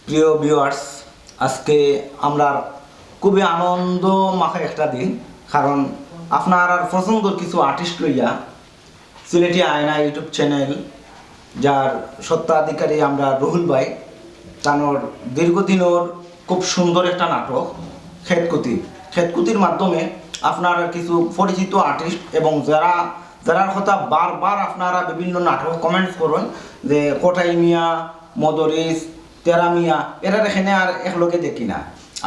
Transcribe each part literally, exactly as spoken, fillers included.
প্রিয় ভিউয়ার্স, আজকে আমরা খুবই আনন্দ মাখা একটা দিন, কারণ আপনারার পছন্দর কিছু আর্টিস্ট লইয়া সিলেটি আয়না ইউটিউব চ্যানেল, যার স্বত্বাধিকারী আমরা রুহুল ভাই, তানোর দীর্ঘদিনর খুব সুন্দর একটা নাটক খেতকুতি। খেতকুতির মাধ্যমে আপনারা কিছু পরিচিত আর্টিস্ট এবং যারা, যারার কথা বারবার আপনারা বিভিন্ন নাটক কমেন্টস করেন যে কটাই মিয়া, মদরিস, তেরা মিয়া, এরারে কেনে আর একলগে দেখি না।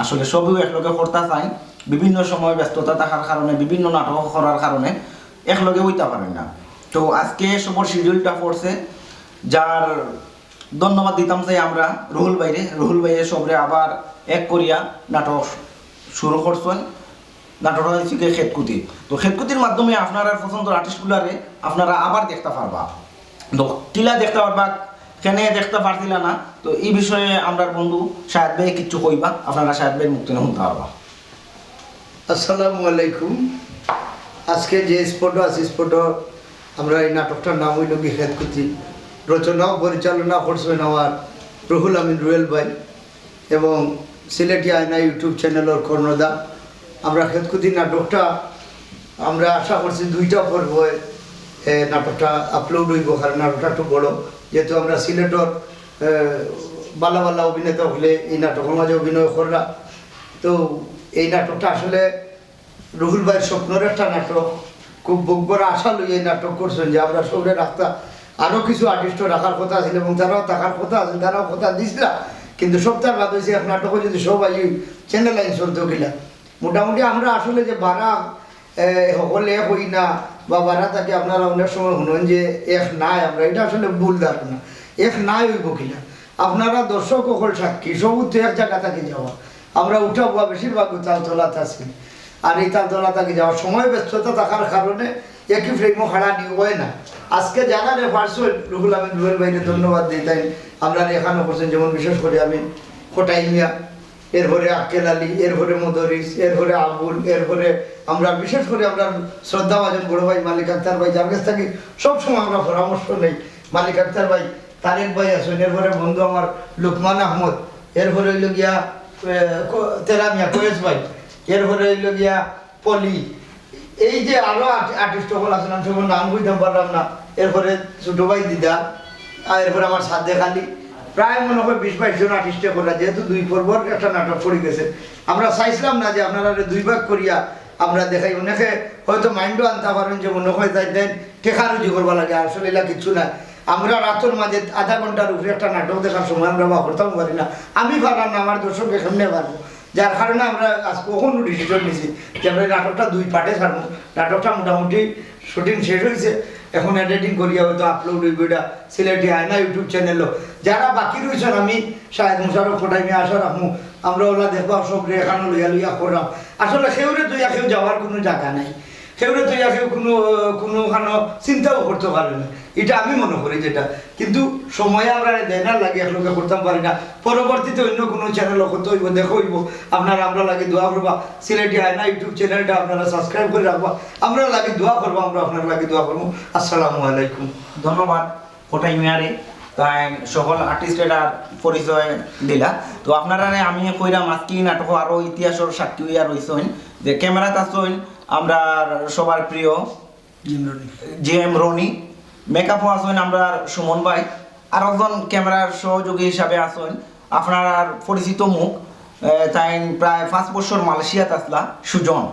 আসলে সবেউ একলগে করতা চাইন, বিভিন্ন সময় ব্যস্ততা থাকার কারণে, বিভিন্ন নাটক করার কারণে একলগে অইতা পারেন না। তো আজকে সবর শিডিউলটা পড়ছে, যার ধন্যবাদ দিতাম চাই আমরা রুহুল ভাইরে। রুহুল ভাইয়ে সবরে আবার এক করিয়া নাটক শুরু করছেন। নাটকটা হইছে গিয়া খেতকুতি। তো খেতকুতির মাধ্যমে আপনারার পছন্দর আর্টিস্টগুলারে আপনারা আবার দেখতা পারবা। তো কিলা দেখতা পারবা, কেনে দেখতা পারছিলা না, তো এই বিষয়ে আমরার বন্ধু শাহেদ ভাই কিচ্ছু কইবা, আপনারা শাহেদ ভাইর মুখ থনে হুনতা পারবা। আসসালামু আলাইকুম। আজকে যে স্পটও আছি, স্পটও আমরা এই নাটকটার নাম হইল কি খেতকুতি। রচনা ও পরিচালনা করছেন আমার রুহুল আমিন রুয়েল ভাই এবং সিলেটি আয়না ইউটিউব চ্যানেলর কর্ণধার। আমরা খেতকুতি নাটকটা আমরা আশা করছি দুইটা পর্বে এ, নাটকটা আপলোড হইব, কারণ নাটকটা একটু বড়, যেহেতু আমরা সিলেটর এ, বালা বালা অভিনেতা হলে এই নাটকের মাঝে অভিনয় কররা। তো এই নাটকটা আসলে রুহুল ভাইয়ের স্বপ্নের একটা নাটক, খুব বুক ভরা আশা লইয়া এই নাটক করছেন যে আমরা সবরে রাখতা, আরও কিছু আর্টিস্টও রাখার কথা আছিল এবং তারাও থাকার কথা আছিল, তারাও কথা দিছিলা, কিন্তু সপ্তাহ বাদ হয়েছে এক নাটকও যদি সবাই চ্যানেল আইন চলতে গেলা। মোটামুটি আমরা আসলে যে বারা এ, সকলে এক হই না বা বারা থাকি আপনারা অনেক সময় শুনেন যে এক নাই, আমরা এটা আসলে ভুল ধারণা। এক নাই হইব কিনা, আপনারা দর্শক সকল সাক্ষী, সবুজ তো এক জায়গা থাকি যাওয়া, আমরা উঠা বওয়া বেশিরভাগ তালতলাত আছি। আর এই তালতলা থাকি যাওয়ার সময় ব্যস্ততা থাকার কারণে একই ফ্রেমও খাড়া নিয়ে হয় না। আজকে যারা রেফার্স হইল রুহুল আমিন রুহুল ভাইকে ধন্যবাদ দিই, তাই আমরা এখানে করছেন, যেমন বিশেষ করে আমি কটাই মিয়া, এরপরে আক্কেল আলী, এরপরে মদরিস, এরপরে আবুল, এরপরে আমরা বিশেষ করে আমরা শ্রদ্ধাভাজন বড় ভাই মালিক আক্তার ভাই, যার কাছ থেকে সবসময় আমরা পরামর্শ নেই। মালিক আক্তার ভাই, তারেক ভাই আছেন, এরপরে বন্ধু আমার লুকমান আহমদ, এরপরে হইল গিয়া এ, ক- তেরা মিয়া কয়েস ভাই, এরপরে হইল গিয়া পলি, এই যে আরো আর্ট- আর্টিস্ট সকল আছেন, আমি সবার নাম কইতাম পারলাম না। এরপরে ছোট ভাই দিদা, আর এরপরে আমার সাদেক আলী, প্রায় মনে হয় বিশ বাইশ জন আর্টিস্টে করা, যেহেতু দুই পর্বর একটা নাটক পড়ে গেছে। আমরা চাইছিলাম না যে আপনারা দুই ভাগ করিয়া আমরা দেখাই, অনেকে হয়তো মাইন্ডও আনতে পারেন যে মনে হয় তাই দেন টেকা রুজি করবা লাগে, আসলে এটা কিচ্ছু না। আমরা রাতের মাঝে আধা ঘন্টার উপরে একটা নাটক দেখার সময় আমরা বা করতাম পারি না, আমি পারলাম না, আমার দর্শকে কেমনে পারবো? যার কারণে আমরা আজ কখনো ডিসিশন নিছি যে আমরা এই নাটকটা দুই পার্টে ছাড়বো। নাটকটা মোটামুটি শুটিং শেষ হয়েছে, এখন এডিটিং করিয়া হয়তো আপলোড হইব এটা সিলেটি আয়না ইউটিউব চ্যানেলও। যারা বাকি রয়েছেন আমি শাহেদ মুশারফ কটাই মিয়া আশা রাখবো, আমরা ওলা দেখবা সব রে এখানে লইয়া লইয়া করলাম। আসলে কেউরে তুইয়া কেউ যাওয়ার কোনো জায়গা নাই, কেউরে তুইয়া কেউ কোনো কোনো ওখানে চিন্তাও করতে পারে না, এটা আমি মনে করি যেটা। কিন্তু সময় আমরা দেয় না লাগে একলগে করতাম পারি না। পরবর্তীতে অন্য কোনো চ্যানেল করতে হইব, দেখা হইব। আপনারা আমরা লাগে দোয়া করবা, সিলেটি আয়না ইউটিউব চ্যানেলটা আপনারা সাবস্ক্রাইব করে রাখবা, আমরা লাগে দোয়া করবা, আমরা আপনার লাগে দোয়া করবো। আসসালামু আলাইকুম। ধন্যবাদ কটাই মিয়ারে, তাই সকল আর্টিস্ট এটার পরিচয় দিলা। তো আপনারারে আমি কইরাম আজকে এই নাটক আরো ইতিহাসের সাক্ষী হইয়া রইছেন যে ক্যামেরাত আছেন আমরা সবার প্রিয় জি এম রনি, মেকআপও আছেন আমরা সুমন ভাই, আর একজন ক্যামেরার সহযোগী হিসাবে আছেন আপনার পরিচিত মুখ। এ, তাই প্রায় পাঁচ বছর মালয়েশিয়াত আসলা সুজন,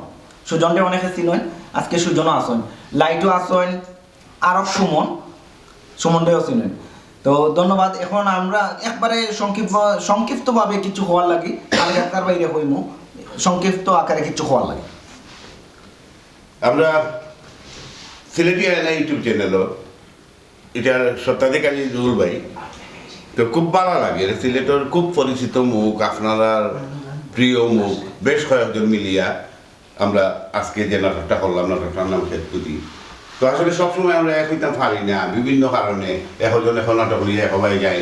সুজনরে অনেকে চিনইন, আজকে সুজনও আছেন, লাইটও আছেন, আরক সুমন, সুমনরেও চিনইন। তো ধন্যবাদ। এখন আমরা একবারে সংক্ষিপ্ত, সংক্ষিপ্তভাবে কিছু কওয়ার লাগি, আমি ডাক্তার বাইরে কইমু, সংক্ষিপ্ত আকারে কিছু কওয়ার লাগি। আমরা সিলেটি আয়না ইউটিউব চ্যানেলও এটার স্বত্বাধিকারী রুহুল ভাই। তো খুব ভালা লাগে, এটা সিলেটর খুব পরিচিত মুখ, আপনারার প্রিয় মুখ, বেশ কয়েকজন মিলিয়া আমরা আজকে যে নাটকটা করলাম, নাটকটার নাম খেতকুতি। তো আসলে সবসময় আমরা এক হইতাম পারি না, বিভিন্ন কারণে একজন এখন নাটক নিয়ে এক হবাই যাই,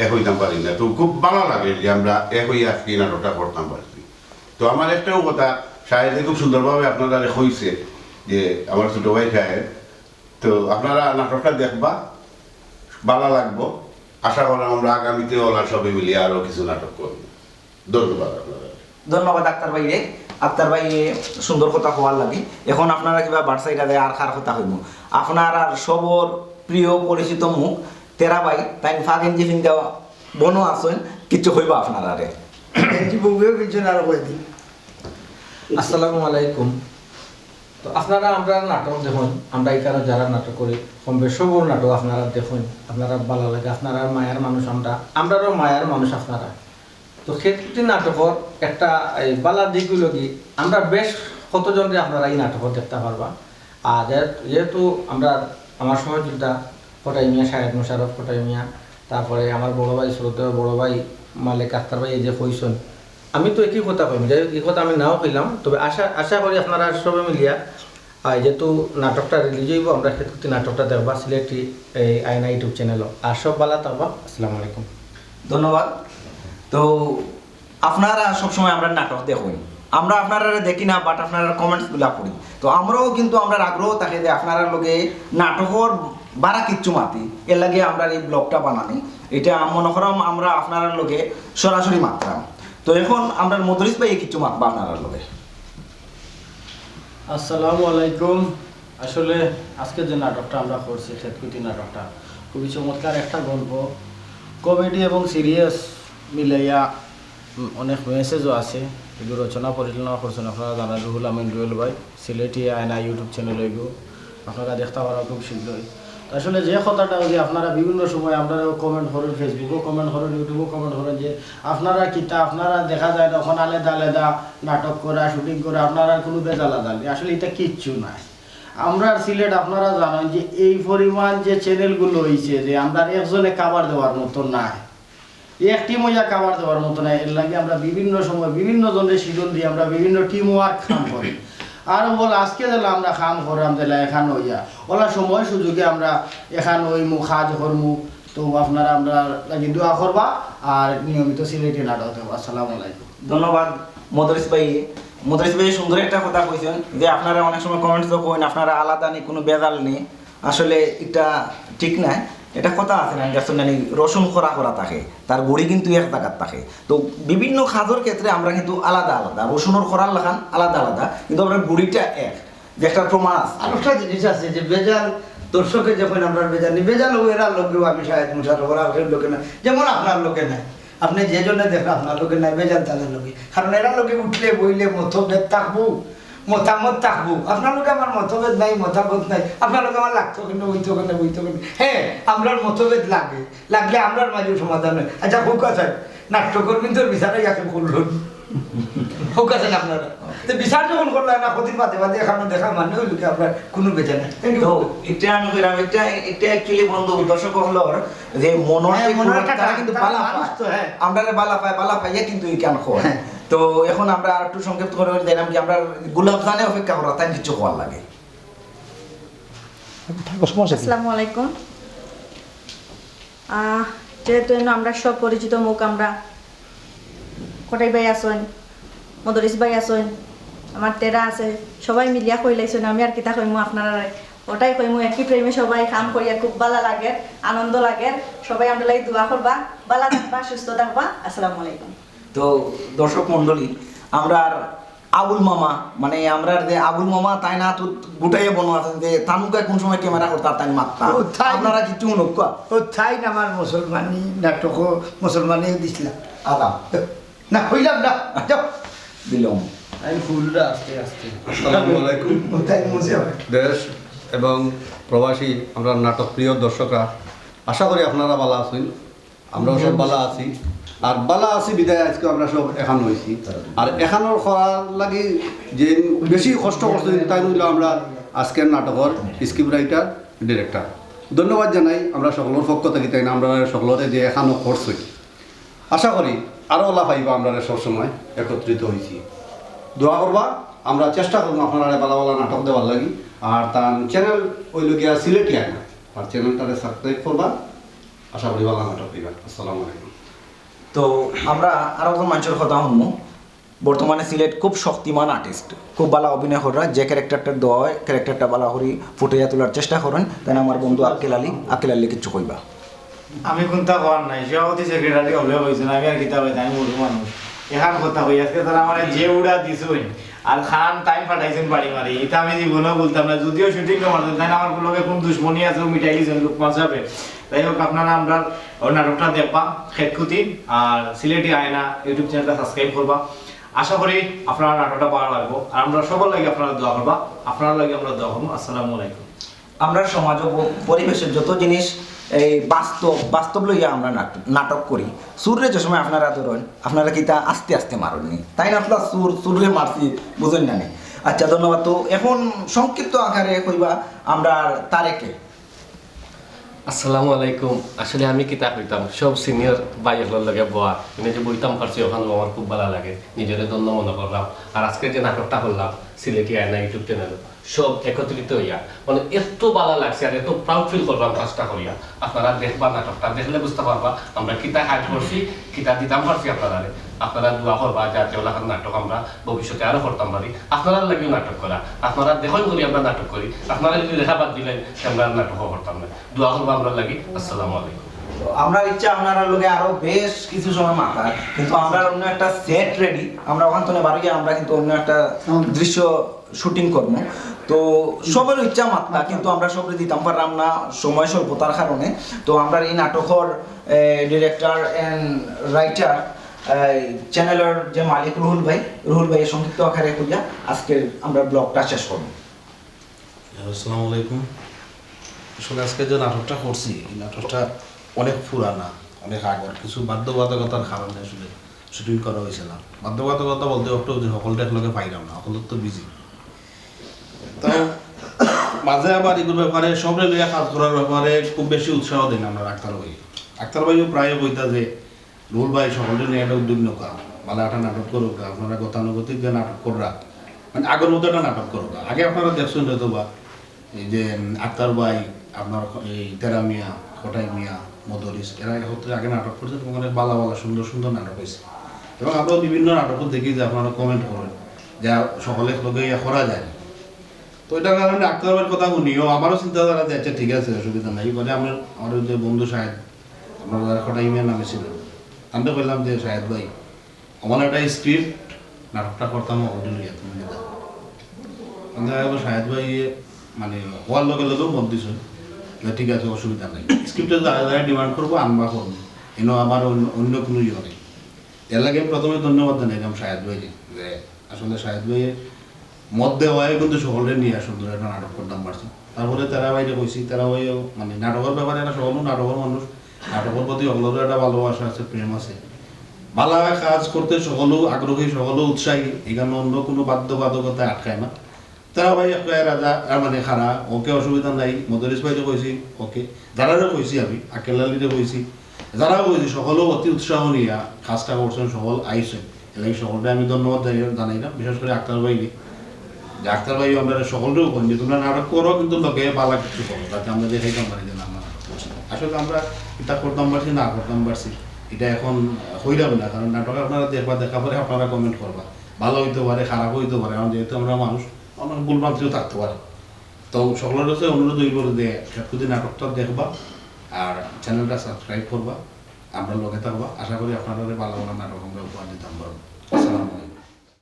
এক হইতাম পারি না। তো খুব ভালা লাগে যে আমরা এক হইয়া আজকে এই নাটকটা করতাম পারছি। তো আমার একটাও কথা, শাহেদে খুব সুন্দরভাবে আপনারারে কইছে যে আমার ছোট ভাই শাহেদ, তো আপনারা নাটকটা দেখবা, ভালা লাগবো। আশা করাম আমরা আগামীতে ওলা সবে মিলিয়া আরো কিছু নাটক করব। ধন্যবাদ আপনারা। ধন্যবাদ আক্তার ভাইরে। আক্তার ভাইয়ে সুন্দর কথা কওয়ার লাগি। এখন আপনারা কিবা বাটসাইডা যায় আর কার কথা কইমু? আপনারার সবর প্রিয় পরিচিত মুখ তেরা ভাই, তাইন ফাগেঞ্জি ফিন্দা বনো আছইন, কিচ্ছু কইবা আপনারারে? গেঞ্জি বউয়েও কিনছেন আরো কয়দিন। আসসালামু আলাইকুম। তো আপনারা আমরার নাটক দেখইন, আমরা এখানো যারা নাটক করি, কম বেশ সবর নাটক আপনারা দেখইন, আপনারার ভালা লাগে, আপনারার মায়ার মানুষ আমরা, আমরারও মায়ার মানুষ আপনারা। তো খেতকুটি নাটকর একটা এই ভালা দিক অইলো কি, আমরা বেশ কতজনরে আপনারা এই নাটকো দেখতা পারবা। আর যে-, যেহেতু আমরা, আমার সহযোগিতা কটাই মিয়া, শাহেদ মোশাররফ কটাই মিয়া, তারপরে আমার বড় ভাই, শ্রদ্ধেয় বড় ভাই মালিক আক্তার ভাই এই যে কইছইন, আমি তো একই কথা কইমু, যাই হোক, এই কথা আমি নাও কইলাম, তবে আশা, আশা করি আপনারা সবে মিলিয়া, আহ, যেহেতু নাটকটা রিলিজ অইবো, আমরা খেতকুটি নাটকটা দেখবা সিলেটি এই আয়না YouTube চ্যানেলো। আর সব ভালা থাকবা। আসসালামু আলাইকুম। ধন্যবাদ। তো আপনারা সবসময় আমরার নাটক দেখইন, আমরা আপনারারে দেখি না, বাট আপনারার কমেন্টস গুলা পড়ি। তো আমরাও কিন্তু, আমরার আগ্রহ থাকে যে আপনারার লগে নাটকর বারা কিচ্ছু মাতি, এর লাগি আমরার এই ব্লগটা বানানি। এটা মনো করাম আমরা আপনারার লগে সরাসরি মাতরাম। তো এখন আমরার মদরিস ভাইয়ে কিচ্ছু মাতবা আপনারার লগে। আসসালামু আলাইকুম। আসলে আজকে যে নাটকটা আমরা করছি, খেতকুটি নাটকটা, খুবই চমৎকার একটা গল্প। কমেডি এবং সিরিয়াস মিলাইয়া, উম, অনেক মেসেজও আছে। এগুলো রচনা পরিচালনা করছেন আপনারা জানেন রুহুল আমিন রুয়েল ভাই, সিলেটি আয়না YouTube চ্যানেল এগু আপনারা দেখতা পারবা খুব শীঘ্রই। তো আসলে যে কথাটা অইছে, আপনারা বিভিন্ন সময় আমরারেও কমেন্ট করইন, Facebook-ও কমেন্ট করইন, YouTube-ও কমেন্ট করইন যে আপনারা কিতা, আপনারা দেখা যায় না, অখন আলাদা আলাদা নাটক করা, শুটিং করা, আপনারার কুনু বেজাল আজাল নাই। আসলে ইটা কিচ্ছু নায়। আমরার সিলেট আপনারা জানেন যে এই পরিমাণ যে চ্যানেলগুলো অইছে যে আমরার একজনে কাভার দেওয়ার মতো নায়, এক টিম অইয়া কাভার দেওয়ার মতো নায়। এর লাগি আমরা বিভিন্ন সময় বিভিন্ন জনরে সিজন দিয়া আমরা বিভিন্ন টিম ওয়ার্ক কাম করি। আর বল আজকে যেলা আমরা কাম করলাম যেলা এখান অইয়া, ওলা সময় সুযোগে আমরা এখান অইমু, কাজ করমু। তো আপনারা আমরার লাগি দোয়া করবা আর নিয়মিত সিলেটি নাটক দেখবা। আসসালামু আলাইকুম। ধন্যবাদ মদরিস ভাই। মদরিস ভাই সুন্দর একটা কথা কইছইন যে আপনারা অনেক সময় কমেন্টসও কইন আপনারা আলাদা নি, কুনু বেজাল নি। আসলে এটা ঠিক নায়। এটা কথা আছে না, দেখছইন না নি, রসুন খরা খরা থাকে, তার গুড়ি কিন্তু এক জাগাত থাকে। তো বিভিন্ন কাজর ক্ষেত্রে আমরা কিন্তু আলাদা আলাদা, রসুনর খরার লাখান আলাদা আলাদা, কিন্তু আমরার গুড়িটা এক, যে একটা প্রমাণ আছে। আর একটা জিনিস আছে যে বেজাল, দর্শকে যখন আমরার বেজাল নি, বেজাল অউ এরার লগেও আমি শাহেদ মোশাররফ, ওরা কেউর লগে না, যেমন আপনার লগে নাই। আপনে যে জন্য দেখরা আপনার লগে নাই, বেজাল তারার লগে, কারণ এরার লগে উঠলে বইলে মতভেদ থাকবো, মতামত থাকবো। আপনার লগে আমার মতভেদ নাই, মতামত নাই, আপনার লগে আমার লাগতো কেনে, অইতো কেনে, বইতো কেনে। হ্যাঁ, আমরার মতভেদ লাগে, লাগলে আমরার মাঝেও সমাধান অয়। আচ্ছা, হোক আছে, নাট্যকর্মীদের বিচারে ইয়াকে করলুন। হোক আছে না আপনারা? তো বিচার যখন করলা না, কদিন বাদে বাদে এখানো দেখা মানে অইলো কি আপনার কুনু বেজাল নাই। Thank you। তো এটা আমি কইরাম, এটা, এটা actually বন্ধু দর্শক অকলর যে মনর হ্যাঁ, যে মনর ক্ষোভ, একটা তারা টান, কিন্তু তারা বালা মানুষ পায়। তো, হ্যাঁ। আমরারে বালা পায়, বালা পাইয়া কিন্তু ইখান কয়। হ্যাঁ। তো এখন আমরা আর একটু সংক্ষিপ্ত করি করি দিলাম কি, আমরা গোলাপ জানে অপেক্ষা করা, তাই কিছু কওয়ার লাগে। থাকো, সমস্যা কি? আসসালামু আলাইকুম। আহ, যেহেতু এনো আমরা সব পরিচিত মুখ, আমরা কটাই ভাই আছইন, মদরিস ভাই আছইন, আমার তেরা আছে, সবাই মিলিয়া কইলাইছইন, আমি আর কিতা কইমু আপনারারে, ওটাই কইমু, একই প্রেমে সবাই কাম করিয়া খুব বালা লাগের, আনন্দ লাগের। সবাই আমরার লাগি দোয়া করবা, বালা থাকবা, সুস্থ থাকবা। আসসালামু আলাইকুম। তো দর্শক মণ্ডলী, আমরার আবুল মামা, মানে আমরার যে আবুল মামা, তাইন তো গুটাইয়া বনো আছইন যে তানুকায় কোন সময় ক্যামেরা করতা, তাইন মাততা। ও, তাই। আপনারা কিচ্ছু হুনউক্কা। ও তাইন আমার মুসলমানি নাটকও মুসলমানি দিছিলা। আদা। না, কইলাম না, যাও। দিলাম। আমি ফুলটা আস্তে আস্তে। আসসালামু আলাইকুম। ও তাইন মুসলমান। দেশ এবং প্রবাসী আমরার নাটক প্রিয় দর্শকরা, আশা করি আপনারা বালা আছইন, আমরাও সব বালা আছি। আর বালা আছি বিধায় আজকে আমরা সব এখান অইছি। আর এখানো করার লাগি যে বেশি কষ্ট করছইন তাইন অইলা আমরার আজকের নাটকর script writer, director। ধন্যবাদ জানাই আমরা সকলর পক্ষ থাকি তাইন আমরারে সকলরে যে এখানো করছইন। আশা করি আরো লাভ আইবা আমরারে সবসময় একত্রিত অইছি। দোয়া করবা, আমরা চেষ্টা করমু আপনারারে বালা বালা নাটক দেওয়ার লাগি। আর তান চ্যানেল অইলো গিয়া সিলেটি আয়না, আর চ্যানেলটারে subscribe করবা। আশা করি বালা নাটক পাইবা। আসসালামু আলাইকুম। তো আমরা আরো একজন মানষর কথা হুনমু। বর্তমানে সিলেট খুব শক্তিমান আর্টিস্ট, খুব বালা অভিনয় কররা, যে ক্যারেক্টারটা দেওয়া অয় ক্যারেক্টারটা বালা করি ফুটাইয়া তুলার চেষ্টা করইন। তাইন আমার বন্ধু আক্কেল আলী, আক্কেল আলী কিচ্ছু কইবা। আমি কুন্তা কওয়ার নাই, সভাপতি সেক্রেটারি হকলে কইছইন, আমি আর কিতা কইতাম, আমি মুরব্বি মানুষ। এখান কথা কই, আজকে তারা আমারে যে উড়া দিছইন, আর খান টাইম ফাটাইছইন বাড়ি মারি, ইটা আমি জীবনেও ভুলতাম না। যদিও শুটিং না মারছইন, তাইন আমার লগে কুন দুশমনি আছে, ও মিটাই দিছইন লোকমান সাহেবে। যাই হোক, আপনারা আমরার ওই নাটকটা দেখবা, খেতকুতি, আর সিলেটি আয়না YouTube চ্যানেলটা সাবস্ক্রাইব করবা। আশা করি আপনারা নাটকটা ভালা লাগবো, আর আমরা সবার লাগি আপনারা দোয়া করবা, আপনারার লাগি আমরা দোয়া করবো। আসসালামু আলাইকুম। আমরার সমাজ ও প-, পরিবেশর যত জিনিস এই বাস্তব, বাস্তব লইয়া আমরা নাট-, নাটক করি। চুররে যে সময় আপনারা ধরইন, আপনারা কিতা আস্তে আস্তে মারইন নি? তাইন আপনারা চুর, চুররে মারছি, বুঝইন না নি? আচ্ছা, ধন্যবাদ। তো এখন সংক্ষিপ্ত আকারে কইবা আমরার তারেকে। আসসালামু আলাইকুম। আসলে আমি কিতা কইতাম, সব সিনিয়র ভাই অকলর লগে বওয়া, মানে যে বইতাম পারছি, ওখান আমার খুব ভালা লাগে, নিজরে ধন্য মনে করলাম। আর আজকে যে নাটকটা করলাম সিলেটি আয়না YouTube চ্যানেল, সব একত্রিত হইয়া, মানে, এত ভালা লাগছে আর এত প্রাউড ফিল করলাম কাজটা করিয়া। আপনারা দেখবা নাটকটা, দেখলে বুঝতা পারবা আমরা কিতা হার্ড করছি, কিতা দিতাম পারছি আপনারারে। আপনারা দোয়া করবা যাতে ওলাখান নাটক আমরা ভবিষ্যতে আরো করতাম পারি। আপনারার লাগিও নাটক করা, আপনারা দেখইন করি আমরা নাটক করি, আপনারা যদি দেখা বাদ দিলেন, তে আমরা নাটকও করতাম না। দোয়া করবা আমরার লাগি। আসসালামু আলাইকুম। তো আমরার ইচ্ছা আপনারার লগে আরো বেশ কিছু সময় মাতার, কিন্তু আমরার অন্য একটা সেট রেডি, আমরা ওখান থেকে বারো গিয়া আমরা কিন্তু অন্য একটা দৃশ্য শুটিং করবো। তো সবার ইচ্ছা মাতলা, কিন্তু আমরা সবরে দিতাম পারলাম না সময় স্বল্পতার কারণে। তো আমরার এই নাটকর, এ, ডিরেক্টর and রাইটার, এ, চ্যানেলর যে মালিক রুহুল ভাই, রুহুল ভাইয়ে সংক্ষিপ্ত আকারে কইয়া আজকের আমরা ব্লগটা শেষ করবো। আসসালামু আলাইকুম। আসলে আজকে যে নাটকটা করছি, এই নাটকটা অনেক পুরানা, অনেক আগর, কিছু বাধ্যবাধকতার কারণে আসলে শুটিং করা হয়েছে না। বাধ্যবাধকতা বলতে অত যে হকলটা একলগে পাইলাম না, হকল তো বিজি। তো মাঝে আবার এগুলোর ব্যাপারে, সবরে লইয়া কাজ করার ব্যাপারে খুব বেশি উৎসাহ দেন আমরা আক্তার ভাই। আক্তার ভাইও প্রায় কইতা যে, "রুহুল ভাই, সকলরে নিয়া একটা উদ্যোগ নেওকা, ভালা একটা নাটক করুকা, আপনারা গতানুগতিক যে নাটক কররা, মানে আগর মতো একটা নাটক করুকা।" আগে আপনারা দেখছেন হয়তো বা, এই যে, উম, আক্তার ভাই, আপনার এই তেরা মিয়া, কটাই মিয়া, মদরিস, এরা একত্রে আগে নাটক করছেন এবং অনেক ভালা ভালা সুন্দর সুন্দর নাটক হয়েছে। এবং আমরাও বিভিন্ন নাটকও দেখি যে আপনারা কমেন্ট করেন, যা সকলে লগে ইয়া করা যায়। তো এটার কারণে আক্তার ভাইর কথা শুনিও, আমারও চিন্তাধারা যে, আচ্ছা, ঠিক আছে, অসুবিধা নাই। পরে আমরা, আমার ওই যে বন্ধু শাহেদ, আপনার যারা কটাই মিয়ার নামে ছিল, আমি তো কইলাম যে, "শাহেদ ভাই, আমার একটা স্ক্রিপ্ট, নাটকটা করতাম, ওটা লইয়া তুমি কিতা?" আমরা এখন শাহেদ ভাই, মানে, হওয়ার লগে লগেও মত দিছে যে, "ঠিক আছে, অসুবিধা নাই, স্ক্রিপ্টে যারা যারা ডিমান্ড করবো, আনবা করবো, এনে আমার অন্য, অন্য কোনো ইয়ে নেই।" এর লাগে আমি প্রথমে ধন্যবাদ জানাইলাম শাহেদ ভাইরে, যে আসলে শাহেদ ভাইয়ে মত দেওয়ায় কিন্তু সকলরে নিয়া সুন্দর একটা নাটক করতাম পারছি। তারপরে তেরা ভাইরে কইছি, তেরা ভাইও মানে নাটকর ব্যাপারে এরা সকলও নাটকর মানুষ, নাটকর প্রতি সকলরও একটা ভালোবাসা আছে, প্রেম আছে। ভালা কাজ করতে সকলও আগ্রহী, সকলও উৎসাহী, এখানে অন্য কোনো বাধ্যবাধকতায় আটকায় না। তেরা ভাই একটা রাজা, আহ, মানে খারা, ওকে, অসুবিধা নাই। মদরিস ভাইরে কইছি, ওকে। যারারে কইছি আমি, আক্কেল আলীরে কইছি, যারা কইছি, সকলও অতি উৎসাহ নিয়া কাজটা করছেন, সকল আইছেন। এর লাগি সকলরে আমি ধন্যবাদ জানাই-, জানাইলাম, বিশেষ করে আক্তার ভাইরে। যে আক্তার ভাই আমরা সকলরেও কইন যে তোমরা নাটক করো, কিন্তু লগে ভালা কিছু করো, যাতে আমরা দেখাইতাম পারি যে না, আমরা নাটক করছি। আসলে আমরা এটা করতাম পারছি, না করতাম পারছি, এটা এখন কইলাম না, কারণ নাটক আপনারা দেখবা, দেখার পরে আপনারা কমেন্ট করবা, ভালা হইতে পারে, খারাপ হইতে পারে, কারণ যেহেতু আমরা মানুষ, অনেক ভুল ভ্রান্তিও থাকতে পারে। তো সকলের কাছে অনুরোধ হইব যে খেতকুতি নাটকটা দেখবা আর চ্যানেলটা সাবস্ক্রাইব করবা, আমরা লগে থাকবা। আশা করি আপনারা ভালো ভালো নাটক আমরা উপহার দিতাম পারবো। আসসালামু আলাইকুম।